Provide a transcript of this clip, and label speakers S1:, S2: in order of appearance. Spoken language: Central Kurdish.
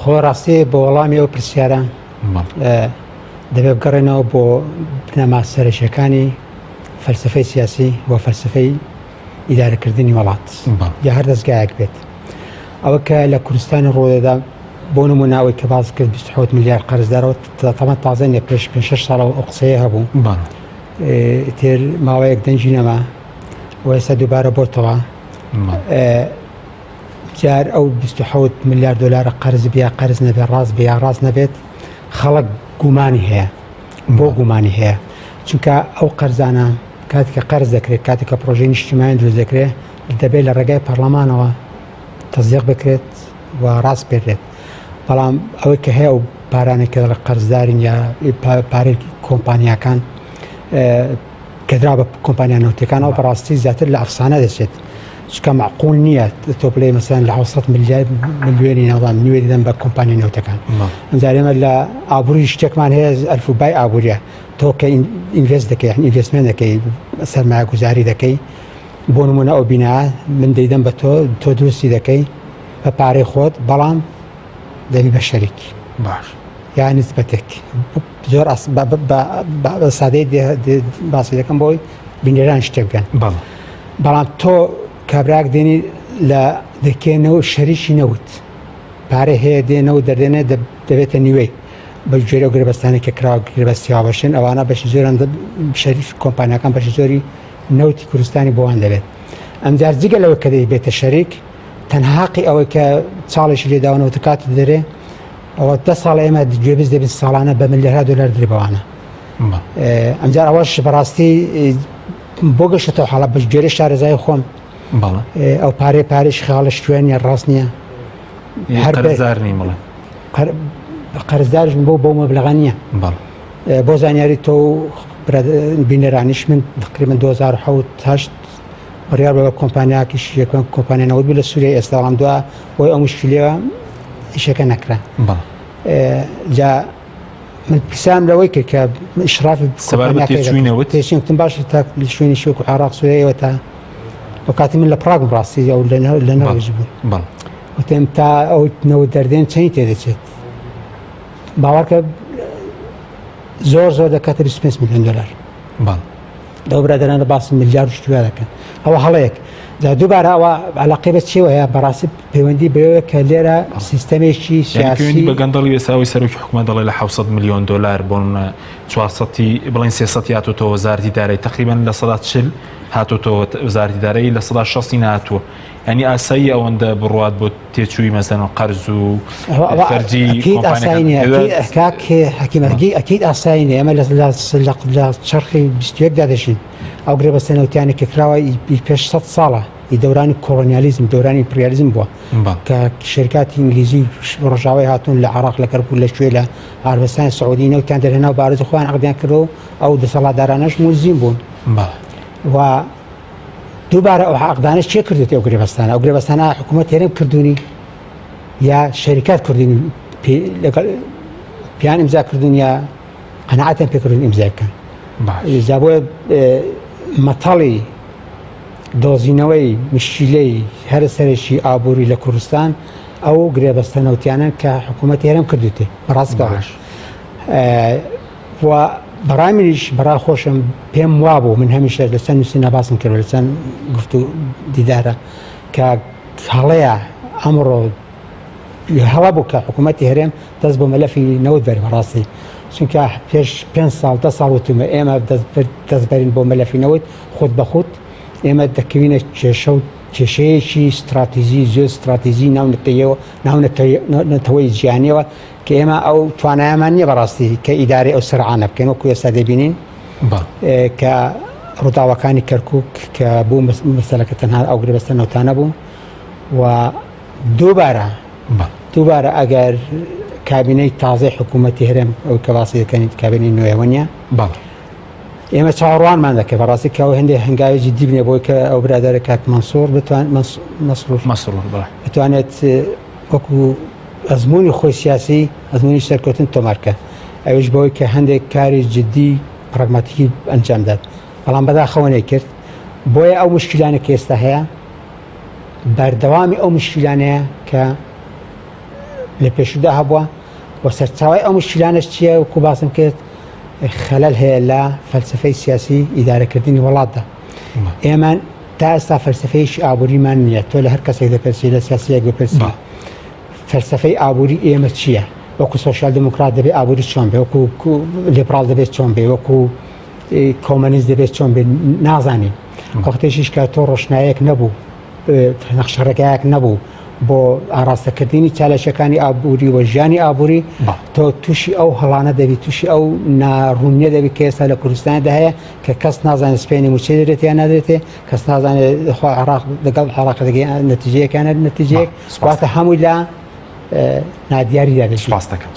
S1: خۆ ڕاستی بۆ وەڵامی ئەو پرسیارە دەبێت بگەڕێنەوە بۆ بنەما سەرەکیەکانی فەلسفەی سیاسی و فەلسفەی ئیدارەکردنی وڵات یا هەر دەستگایەک بێت. ئەوە کە لە کوردستانی ڕۆدەدا بۆ نموناوەی کە باز کرد 27 میلیارد قەرزدارەوە تەمە تازە نیە پێش پێ 6 ساڵەوە ئەو قسەیە هەبوو تێر ماوەیەک دەنگی نەما و ئێستا دووبارە بۆتەوە. جار ئەو 27 ملیار دۆلارە قەرز بێ یا قەرز نەبێت ڕاست بێ یا ڕاست نەبێت خەڵک گومانی هەیە بۆ گومانی هەیە چونکە ئەو قەرزانە کاتێک کە قەرز دەکرێت کاتێک کە پرۆژەی نیشتیمانی دروست دەکرێت دەبێت لە ڕێگای پەرلەمانەوە تەزیق بکرێت و ڕاست پێرێت بەڵام ئەوەی کە هەیە و پارانێک کە دەڵێ قەرزدارین یا پارەی کۆمپانیاکان کە درا بە کۆمپانیا نەوتیەکانەوە بەڕاستی زیاتر لە ئەفسانە دەچێت چکە معقول نییە تۆ بڵێ مەسەن لە 600 ملیار ملیۆنی ناڵام نوێ دەدەن بە کۆمپانیا نەوتەکان ئەمجارێمە لە ئابووری شتێکمان هەیە ئەلفوبای ئابووریە تۆ کە invest دەکەی investment دەکەی سەرمایە گوزاری دەکەی بۆ نمونە ئەو بینا من دەیدەم بە تۆ تۆ دروستی دەکەی بە پارەی خۆت بەڵام دەبی بە شەریک
S2: باش
S1: یا نسبەتێک زۆر بە سادەی باسی دەکەم بۆی بینەران شتێ بکەن بەڵام تۆ کابراک دێنی لە دەکێنەوە شەریکی نەوت پارە هەیە دێنەوە دەردێنێ دەبێتە نیوەی بە گوێرە و گرێبەستانی کە کرا گرێبەستی هاوبەشن ئەوانە بەشی زۆران شەریف کۆمپانیاکان بەشی زۆری نەوتی کوردستانی بۆوان دەبێت ئەمجار جگە لەوە کە دەبێتە شەریک تەنها حەقی ئەوەی کە چاڵێکی لێداوەنەوە کات دەرێ ئەوە دە ساڵ ئێمە گوێبیست دەبین ساڵانە بە ملیارها دۆلار درێ بەوانە ئەمجار ئەوەش بەڕاستی بۆ گەشتەوە حاڵە بە گوێرە شارەزای خۆم ئەو پارێ پارێش خاڵە شوێن نیە ڕاست نییە
S2: هەر قەرزار نیم بڵێ
S1: قەرزدارش بۆ بۆ مەبلغە نییە بۆ زانیاری تۆ بینەرانیش من تقریبا 2007 هەشت بڕیار بە کۆمپانیاکیش یەکەم کۆمپانیا نەوت بوو لە سووریای ئێستا بەڵام دوا بۆی ئەو مشکلەوە ئیشەکە نەکرا جا من پرسیارم لەوەی کرد کە ئیشرافی
S2: تێچووی
S1: وتم باش تا شوێنی شوێک و عێراق سووریایەوە تا ئەو کاتی من لە پراگم ڕاستی ئەو لە نەرویج بوو وتم تا ئەو نەوت دەردێن چەندی تێدەچێت باوەڕکە زۆر زۆر دەکاتە 25 میلیۆن دلار لەو برادەرانە باسی ملیار و شتویا دەکەن ئەوە هەڵەیەک جا دووبارە ئەوە علاقەی بە چیوە هەیە بەڕاستی پەیوەندی بەوەیە کە لێرە سیستەمێکی
S2: سیاسی بە گەندەڵی ئێستا سەرۆکی حکومەت دەڵێ لە 600 میلیۆن دلار بۆ 400 بڵێن 300 هاتوتەوە وەزارەتی دارایی تقریبا 40% هاتوتەوە وەزارەتی دارایی 60% نهاتووە ینی ئاسایی ئەوەندە بڕوات بۆ تێچووی مەسەن قەرز و خەرجی
S1: کاک حەکیم ئەکید ئاسایی نیە ئێمە لە چەرخی 21 دا دەژین ئەو گرێبەستە نەوتیانە کە کراوە پێش 100 ساڵە ئی دەورانی کۆڵۆنیالیزم دەورانی ئیمپریالیزم بووە کە شەرکاتی ئینگلیزی ڕۆژاوای هاتوون لە عراق لە کەرکوک لە کوێ لە عربستان سعودی نەوتیان دەرهێنا و بارز خۆیان عەقدیان کردەوە ئەو دەسەڵاتدارانەش مولزیم بوون و دووبارە ئەو عەقدانە کێ کردوێتی ئەو گرێبەستانە ئەو گرێبەستانە حکوومەت هەرێم کردوونی یا شەریکات کردنی لەگەڵ پیان ئیمزا کردون یا قەناعەتیان پێکردون ئیمزای بکەن جا بۆیە مەتەڵی دۆزینەوەی مشکیلەی هەرە سەرەکی ئابووری لە کوردستان ئەو گرێبەستە نەوتیانە کە حکوومەت هەرێم کردوێتی بەڕاست باش و بەڕای منیش بەڕای خۆشم پێم وابوو من هەمیشە لەسەر نووسینە باسم کرد لەسەر گفت و دیدارە کە هەڵەیە ئەمڕۆ هەڵە بوو کە حکوومەتی هەرێم دەست بۆ مەلەفی نەوت بەر بەڕاستی چونکە پێش پێ ساڵ دە ساڵ وتومە ئێمە دەست بەرین بۆ مەلەفی نەوت خود بە خود ئێمە دەکەوینە کێشە و کێشەیەکی استراتیزی زۆر استراتیزی ناونەتەوە ناونەتەوەی جیانیەوە کە ئێمە ئەو توانایەمان نییە بەڕاستی کە ئیدارەی ئەو سەرعانە بکەین وەکو ئێستا دەبینین کە ڕووداوەکانی کەرکک کە بوو مەسەلەکە تەنها ئەو گرێبەستە نەوتانە بوو و دووبارە دووبارە ئەگەر کابینەی تازەی حکوومەتی هەرێم ئەو کە باسی دەکەن کابینەی نوێەوە نیە ئێمە چاوەڕوانمان دەکرد بەڕاستی کە ئەو هەندێک هەنگاوی جدی بنێ بۆی کە ئەو برادەرە کاک مەنسوور بتوان مەسرور
S2: مەسرور
S1: بتوانێت وەکو ئەزموونی خۆی سیاسی ئەزموونی سەرکەوتن تۆمار کە ئەویش بەوەی کە هەندێک کاری جدی پراگماتیکی ئەنجامدات بەڵام بەداخەوە نەیکرد بۆیە ئەو مشکلانە کە ئێستا هەیە بەردەوامی ئەو مشکلانەیە کە لە پێشودا هەبووە و سەرچاوی ئەو مشکلانەش چییە وەکو باسم کرد خەلەل هەیە لە فەلسفەی سیاسی ئیدارەکردنی وڵاتدا ئێمە تا ئێستا فەلسفەیەکی ئابووریمان نییە تۆ لە هەر کەسێک دەپرسی لە سیاسیەک بپرسی فەلسفەی ئابووری ئێمە چییە وەکو سۆسیال دیموکرات دەبێ ئابووری چۆن بێ وەکو لیبرال دەبێت چۆن بێ وەکو کۆمەنیست دەبێت چۆن بێ نازانین وەختێکیش کە تۆ ڕۆشنایەک نەبوو نەخشەڕێگایەک نەبوو بۆ ئاراستەکردنی چالاکیەکانی ئابووری و ژیانی ئابووری تۆ تووشی ئەو هەڵانە دەبی تووشی ئەو ناڕوونیە دەبی کە ئێستا لە کوردستاندا هەیە کە کەس نازانێت سپێنی موچەی دەدرێت یان نادرێتێ کەس نازانێت خوا عێراق لەگەڵ عێراق دەگەی نەتیجەیەکانە نەتیجەیەک واتە هەمووی لە نادیاریدا دەژی.
S2: سپاس دەکەم.